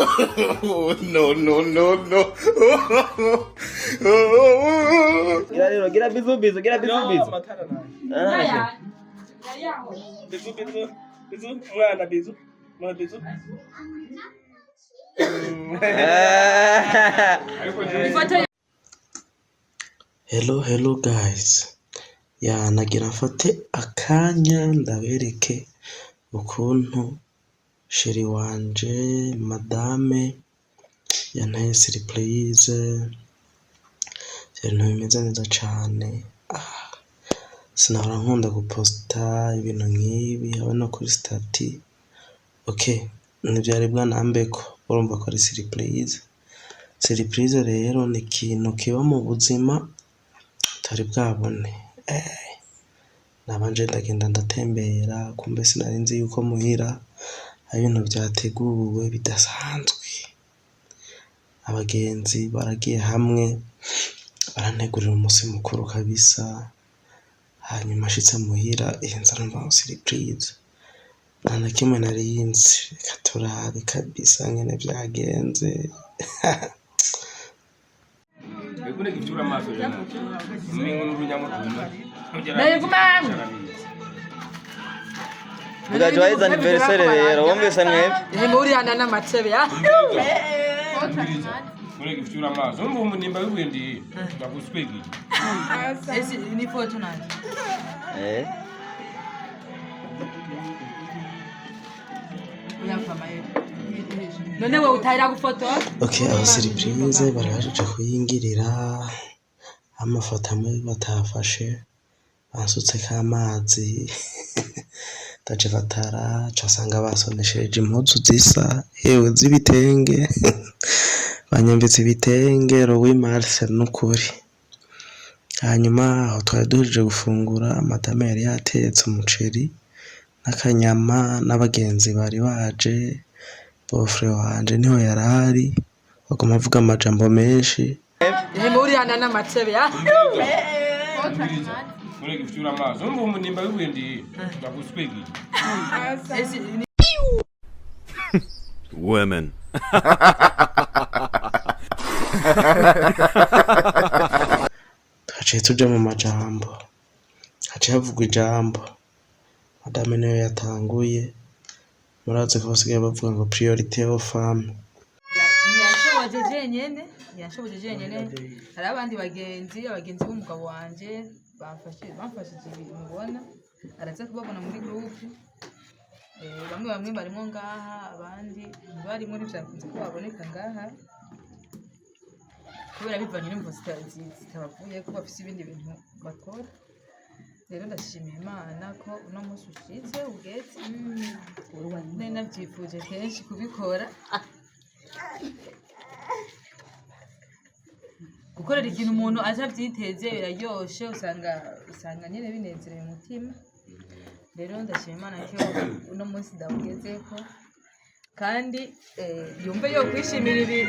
No, no, no, no. Gira rero, gira bizu bizu, gira bizu bizu. Ah, Bizu bizu bizu mwana bizu mwana bizu. Hello, hello guys, ya nagira mfate akanya ndabereke ukuntu chéri wanje, madame, yanteye surprise, ibintu bimeze neza cane. Ah, sinahora nkunda guposta ibintu nk'ibi habe no kuri statut. Okay, ntivyari bwanambeko, urumva ko ari surprise. Surprise rero ni ikintu kiba mu buzima utari bwabone. Nabanje ndagenda ndatembera, kumbe sinari nzi yuko muhira hari ibintu vyateguwe bidasanzwe. Abagenzi baragiye hamwe barantegurira umusi mukuru kabisa. Hanyuma nshitse muhira nza numva ngo surprise, nta na kimwe nari nzi. Reka turabe kabisa ngene vyagenze. Mbega ifyura amaso jana. Umengo n'urunyamurwuma. Vuga joyeux anniversaire rero, wumvise mwebwe? Nimurihana n'amatebe ya. Mureke ifyura amaso. Umva umunimba w'ibindi ndaguswegeye. Ese ni foto nanje. Eh. Uyapfa mayeri. None wewe utahira gufotora? Okay, aho surprise bari bahejeje kuyingirira, amafoto amwe batafashe bansutseko amazi, ndaje batara ca nsanga basonesheje impuzu zisa, hewe, z'ibitenge, banyambitse ibitenge le 8 mars nukuri. Hanyuma aho twari duhejeje gufungura, madame yari yatetse umuceri n'akanyama n'abagenzi bari baje, beau-frère wanje niho yarari, baguma avuga amajambo menshi. Nimurihana n'amatebe ya. Mureke ifyura amaso. Umva umunimba w'ibindi ndaguswegeye. Ese ni Women. Twaciye tuja mu majambo, haciye havugwa ijambo, madame niwe yatanguye, murazi ko basigaye bavuga ngo priorité aux femmes. Ntiyashoboje jenyene, ntiyashoboje jenyene. Hari abandi bagenzi, abagenzi b'umugabo wanje bamfashije ibi mubona. Araza kubabona muri groupe. Bamwe bamwe barimwo ngaha, abandi ntibarimwo, ntivyakunze ko baboneka ngaha. Kubera bivanye n'imvo zitabavuyeko, bafise ibindi bintu bakora. Rero ndashimira Imana ko uno munsi ushitse ugeze. Nari navyifuje kenshi kubikora. Gukorera ikintu umuntu atavyiteze biraryoshe, usanga nyene binezereye umutima. Rero ndashima Imana ko uno munsi ndawugezeko kandi yumve yo kwishimira ibi.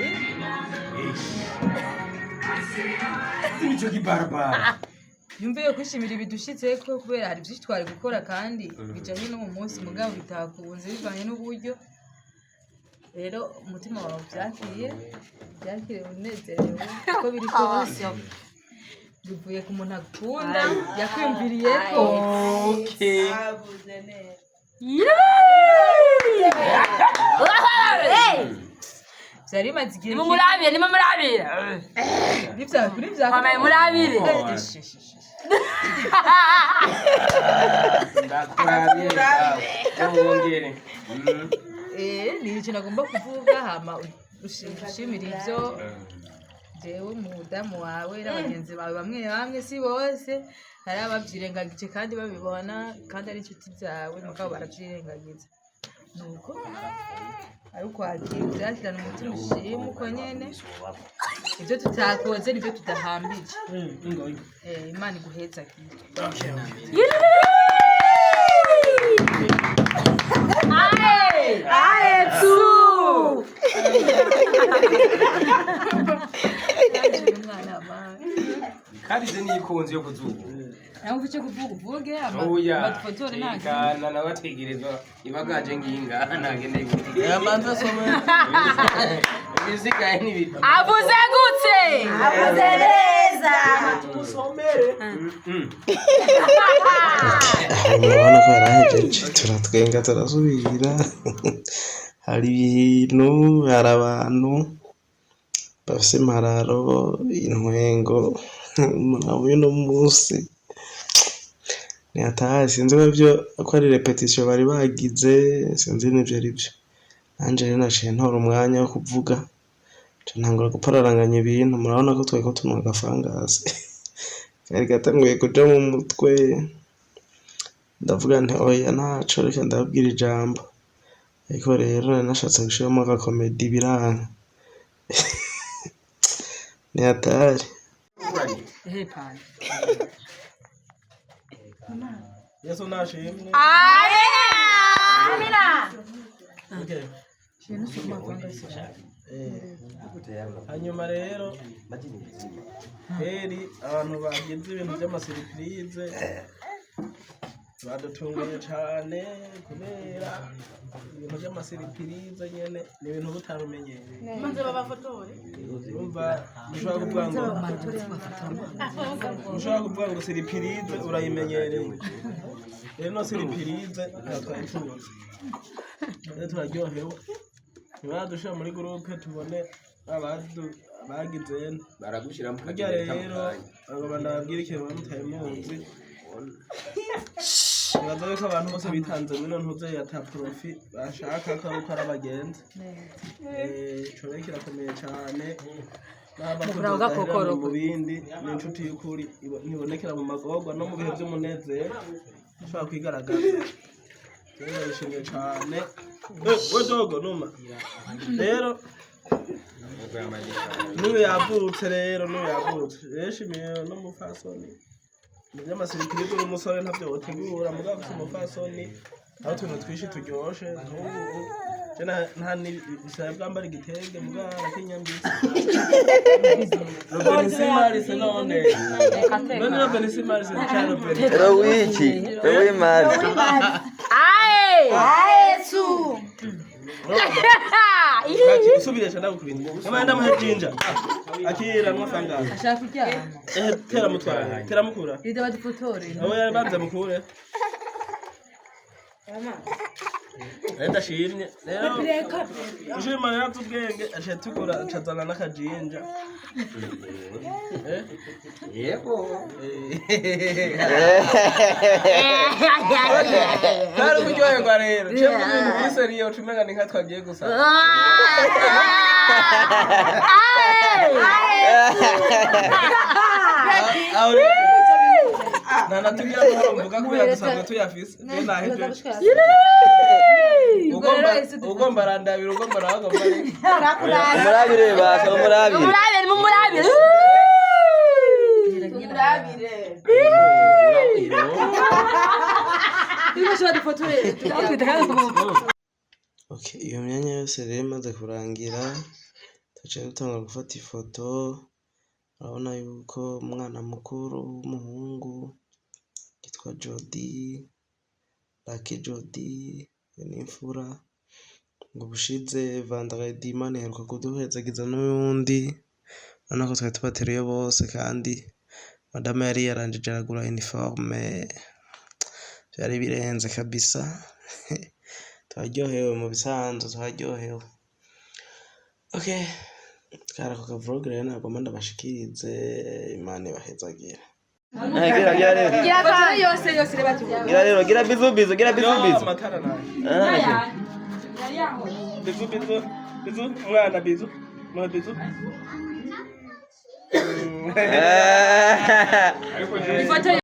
Imico kibarabara. Yumve yo kwishimira ibidushitseko, kubera hari vyinshi twari gukora kandi bijanye n'uwo munsi, mugabo bitakunze bivanye n'uburyo. Rero umutima wawe uvyakiriye, uvyakire unezerewe uko biri kose, bivuye ku muntu agukunda yakwiyumviriyeko. Okay. Vyari bimaze igihe. Nimumurabire, nimumurabire. Nivya kuri vya. Kwamaye murabire. Ndakurabire. Wongere. Ni ico nagomba kuvuga, hama ushimire ivyo jewe umudamu wawe n'abagenzi bawe bamwe bamwe, si bose, hari abavyirengagije kandi babibona kandi ari inshuti zawe, mugabo baravyirengagiza. Nuko ari ukwakira, uvyakirana umutima ushima uko nyene. Ivyo tutakoze nivyo tudahambije. Imana iguhezagire. Aye tu. Umwana wa mama. Kandi ze niyikunze yo kuzuba. Nawe ufite icyo kuvuga uvuge. Oya. Badufotore nta Tekana nawe ategerezwa ibagaje nginga ntagendeye. Yamanza asome. Ibisigaye n'ibito. Avuze gute? Avuze neza. Tumusomere. Aho murabona ko yarahejeje, turatwenga, turasubira. Hari ibintu, hari abantu bafise impararo, intwengo uno munsi ntihataye. Sinzi ko ari répétition bari bagize, sinzi n'ivyo arivyo. Nanje rero naciye ntora umwanya wo kuvuga, nca ntangura gupararanganya ibintu. Murabona ko twariko tunywa agafangasi kari gatanguye kuja mu mutwe. Ndavuga nti: "Oya, ntaco, reka ndababwire ijambo." Ariko rero nari nashatse gushiramwo agacomédie, biranka, ni hatari. Ehe pana. Yesu nashimwe. Amina. Okay. Hanyuma rero heri abantu bagize ibintu by'amasurprise badutunguye cane, kubera ibintu by'amasurprise nyene ni ibintu uba utarumenyereye. Urumva ushobora kuvuga ngo surprise urayimenyereye. Rero no surprise ntabwo twari tuzi. Rero turaryohewe, ntibadushira muri groupe tubone abagize. Baragushyiramo. Burya rero abo ndababwira ikintu bamutaye muzi. Nibaza yuko abantu bose bitanze muri ntuze ya ta profit bashaka ko ari uko ari abagenzi. Ico rero kirakomeye cane. Mukura ugakokoroko. Mu bindi ni inshuti y'ukuri ntibonekera mu magorwa no mu bihe by'umunezero ishobora kwigaragaza. Rero ndabishimiye cane. We dogo numa rero n'uyu yavutse, rero n'uyu yavutse. Rero shimiye n'umupfasoni mu by'amasurprise. Uri umusore ntabyo wotegura, mugabo ufise umupfasoni aho utuntu twinshi turyoshe. Nk'ubu je nta bisaba bwambara igitenge, mugabo arakinyambitse. Robenisi Marise, none Robenisi Marise ca Robenisi. Rowiki, Rowimari. Aye. Ayesu. Usubire ca ndagukubita nkaba ndamuha jinja akira nwa fangasi. Ashaka kuryama. Eh, tera mutwara, tera mukura. Rida badufotore. Abo yari mukure. Rero ndashimye. Rero ushima rero azi ubwenge, aciye tugura acazana n'akajinja. Eh? Yego. Kari kuryoherwa rero. Ciye mu bintu biseriye uca umenga ni nka twagiye gusa. Aho rero nta natugira amahoro mvuga kubera dusanzwe tuyafise. Rero nahejeje. Ugomba arandabira, ugomba nawe agomba. Umurabire basha, umurabire. Mumurabire, mumurabire. Murabire. Ibikoresho badufotore. Okay, iyo myanya yose rero imaze kurangira, tuciye dutangura gufata ifoto. Urabona yuko umwana mukuru w'umuhungu yitwa Jody, Lucky Jody, ni imfura. Ngo ubushize vendredi Imana iheruka kuduhezagiza n'uyundi. Urabona ko twari tubateruye bose, kandi madame yari yarangije aragura uniforme, vyari birenze kabisa. Twaryohewe mu bisanzwe, twaryohewe. Okay, kari ako kavlog rero nagomba ndabashikirize. Imana ibahezagire. Gira, gira rero. Fotora yose yose reba tuvuge. Gira rero, gira bisous bisous, gira bisous bisous. Amatara nayo. Bisous bisous bisous umwana bisous mwana bisous. Ifoto.